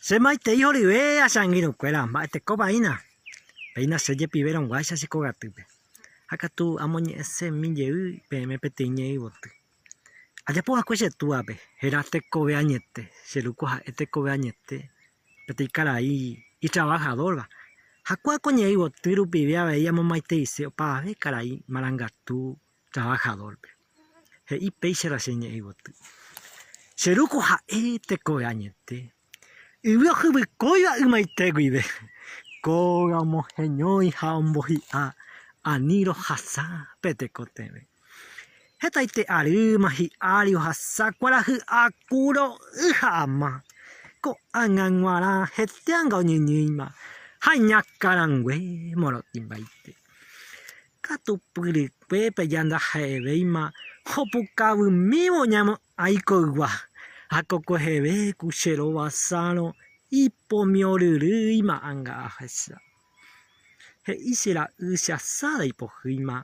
Che maitei horyve che angirũkuéra, mba'etekópa hína? Péina che jepiverõguáicha che kogatýpe. Ha katu amoñe'ẽsemi jey peẽme peteĩ ñe'ẽyvoty. Ajapo va'ekue che túape, héra tekove añete, che ru ko ha'e tekove añete, peteĩ karai itrabajador-va. Ha kua ko ñe'ẽyvoty rupive avei amomaiteise opavave karai marangatu trabajador-pe. He'i péicha la che ñe'ẽyvoty. Che ru ko ha'e tekove añete, yvy ohyvykóiva ymaite guive, kóga omoheñói ha ombohi'a ani rohasa pe tekotevẽ. Hetaite arýma hi'ári ohasa kuarahy aku ro'y ha ama, ko'ág̃a g̃uarã hete anga oñyñýima ha iñakãrangue morotĩmbaite. Katupyrykuépe jandaha'evéima opukavymívo ñamo'ã ikoygua, ha kokueheve ku che rovasárõ ipomioryrýima anga ahecha. He'i che ra'y che asáda ipohýima,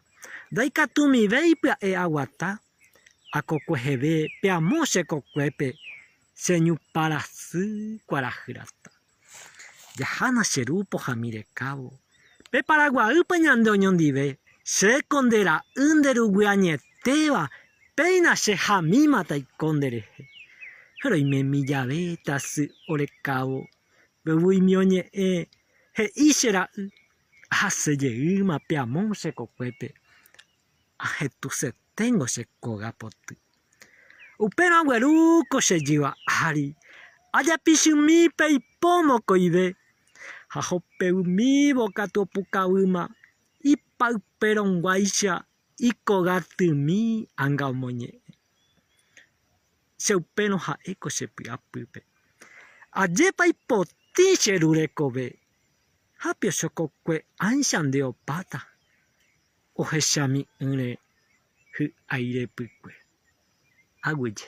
ndaikatumivéi pya'e aguata, akokueheve pe amo che kokuépe che ñuparasy kuarahy rata. Jahána che ru pohãmi rekávo, pe Paraguaýpe ñande oñondive, che ko nde ra'y nde ruguy añetéva, péina che hamíma taiko nde rehe. Roimemi jave tasy orekávo, vevuimi oñe'ẽ, he'i che ra'y, ahase jeýma pe amo che kokuépe, ahetuseténgo che kóga poty. Upérõ agueru ko che jyva ári, ajapichymi pe ipo mokõive, ha hopeumívo katu opukavýma ipayperõguáicha ikogatymi anga omoñe'ẽ. Che upérõ ha'e ko che py'apýpe. Ajépa ipotĩ che ru rekove, ha pe ochokokue ãicha nde opáta. Ohechami'ỹre hy'ái repykue. Aguyje.